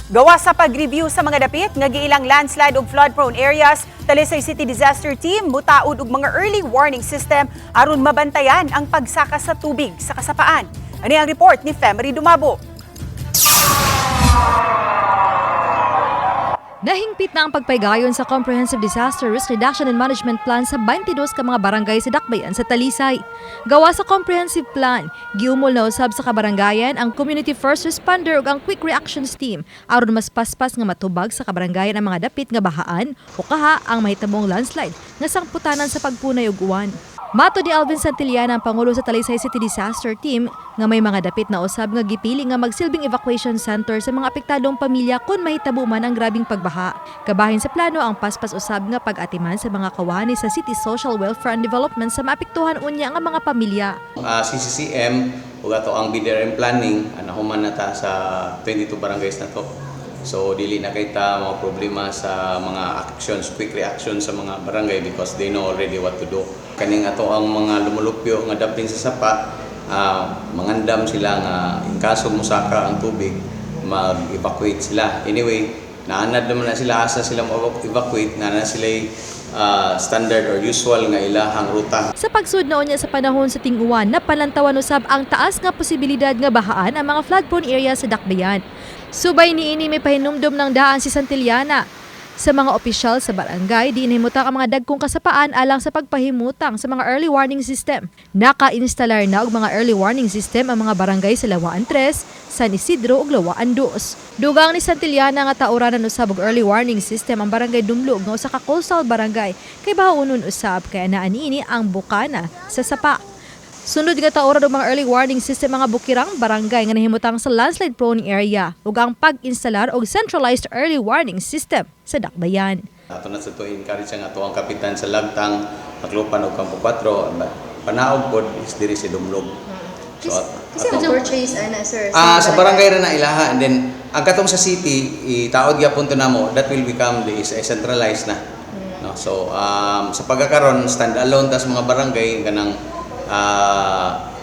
Gawa sa pag-review sa mga dapit nga giilang landslide ug flood-prone areas, Talisay City Disaster Team mutaod og mga early warning system aron mabantayan ang pagsaka sa tubig sa kasapaan. Ani ang report ni Femery Dumabo. Nahingpit na ang pagpaygayon sa Comprehensive Disaster Risk Reduction and Management Plan sa 22 ka mga barangay sa Dakbayan sa Talisay. Gawa sa comprehensive plan, giumol na usab sa kabarangayan ang Community First Responder ug ang Quick Reactions Team aron mas paspas nga matubag sa kabarangayan ang mga dapit nga bahaan o kaha ang mahitabong landslide nga sangputanan sa pagpunay og uwan. Mato ni Alvin Santillana, ang Pangulo sa Talisay City Disaster Team, nga may mga dapit na usab nga gipili nga magsilbing evacuation center sa mga apektadong pamilya kung mahitabo man ang grabing pagbaha. Kabahin sa plano ang paspas usab nga pag-atiman sa mga kawani sa City Social Welfare and Development sa maapektuhan unya nga mga pamilya. CCM ug ato ang BDRM planning nahuman na ta sa 22 barangays na to. So dili na kay ta mga problema sa mga actions, quick reaction sa mga barangay because they know already what to do. Kaning ato ang mga lumulupyo nga dapin sa sapa, mangandam sila nga in kaso musaka ang tubig, mag-evacuate sila. Anyway, naanad naman na sila asa sila mo-evacuate, naa na sila standard or usual nga ilahang ruta. Sa pagsud na unya sa panahon sa ting-uwan, napalantawan usab ang taas nga posibilidad nga bahaan ang mga flood-prone area sa Dakbayan. Subay niini, may pahinumdom ng daan si Santillana sa mga opisyal sa barangay, di inahimutang ang mga dagkong kasapaan alang sa pagpahimutang sa mga early warning system. Naka-instalar na og mga early warning system ang mga barangay sa Lawaan 3, San Isidro ug Lawaan 2. Dugang ni Santillana nga taoranan usab og early warning system ang Barangay Dumlog nga usa ka coastal barangay kay bahaunon usab kay anaa niini ang bukana sa sapa. Sunod nga taoran og mga early warning system mga bukirang barangay nga nahimutang sa landslide prone area ug ang pag-instalar og centralized early warning system sa Dakbayan. Ato na sa to encourage ang ato ang kapitan sa Lagtang, Tacloban ug Campo 4, panaog pod is diri si Dumlog. So, Kasi ang purchase ana, sir? Sa barangay ra na ilaha, and then ang katong sa city itaod gyapon to namo, that will become the is centralized na. No? So sa pagkakaron, stand alone tas mga barangay kanang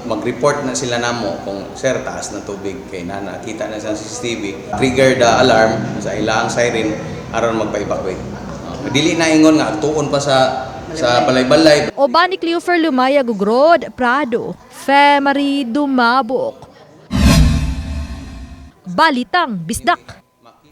mag-report na sila namo kung, "Sir, taas na tubig," kay na nakita na sa CCTV, trigger the alarm sa ilahang siren aron magpa-evacuate. No? Dili na ingon nga tuon pa sa balay-balay. Uban ni Cleofer Lumaya Gugrod, Prado, Femary Dumabok. Balitang Bisdak.